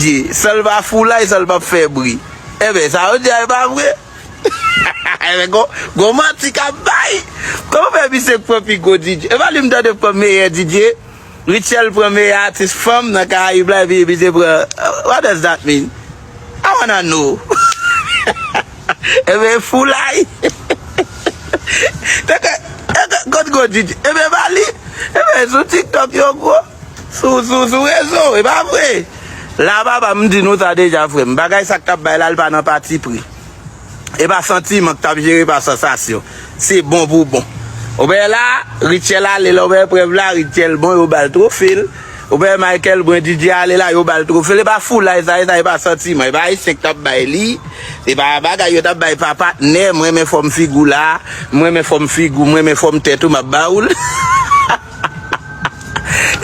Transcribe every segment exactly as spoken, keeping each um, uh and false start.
San l pa foulay, san l p ap fè bri. Enben, sa yo di a, e pa vre. Enben, gon, gon manti k ap bay. Kòman fè misye k pran pi gwo D J? E pa li m tande k pran meyè D J? Rutshelle pran meyè atis fanm nan Karayib la, epi misye pran, what does that mean? I wanna know. Enben, foulay. Teke, teke, kot gwo D J? Enben, ba li. Enben, sou TikTok, yo gwo. Sou, sou, sou rezo, e pa vre. La, papa, m di nou sa deja, frè m. Bagay sa k t ap bay la, l pa nan patipri. E pa santiman k t ap jere, pa sansasyon. Se bon pou bon. Ou wè la, Rutshelle ale la, ou wè eprèv la, Rutshelle bon, yo ba l twofe l. Ou wè Michael Brun, D J ale la, yo ba l twofe l. E pa foulay sa, e sa, e pa santiman. E pa ayisyen k t ap bay li. Se pa bagay yo t ap bay pa patnè. M renmen fòm figi w la. M renmen fòm figi w, m renmen fòm tèt ou, m ap ba ou l.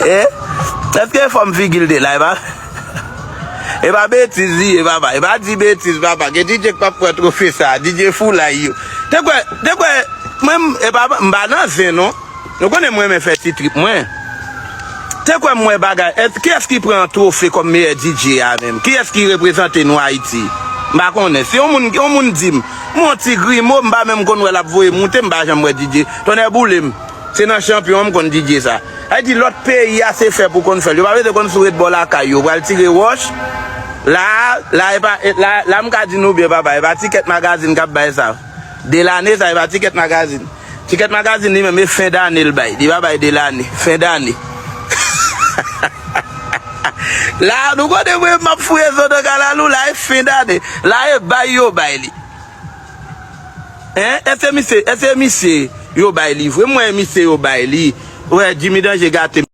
Eh? Èske fòm figi l te la, e pa? E pa betiz li ye, papa. E pa di betiz, papa. Gen D J k p ap pran twofe sa. D J foulay yo. Te kwè, te kwè, mwen, m, e pa, m pa nan zen, non. Nou konnen mwen renmen fè ti trip mwen. Te kwè m wè bagay. Kiyès ki pran twofe kòm meyè D J a menm? Kiyès ki reprezante nou Ayiti? M pa konnen. Si yon moun, yon moun di m, m yon ti grimo, m pa menm konn wè l ap voye moute, m pa janm wè D J. Tonnè boule m. Se nan chanpyon an m konn D J sa. Sa vle di lòt peyi a se fè pou konn fè l. Yo pa bezwen konn si w ret bò lakay yo. Yo pral tire wòch. La, la, e pa, e, la, la m ka di nou byen, papa. E pa Tikèt Magazine k ap bay sa. Delane sa, e pa Tikèt Magazine. Tikèt Magazine li menm, e fen dane l bay. Li pa bay delane. Fen dane. La, nou konnen mwen, m ap fouye zo nan kalalou, la, e fen dane. La, e bay yo bay li. Hein? Èske misye, èske misye yo bay li vre? Mwen, misye yo bay li. Wè, Jimmy Danger gate m.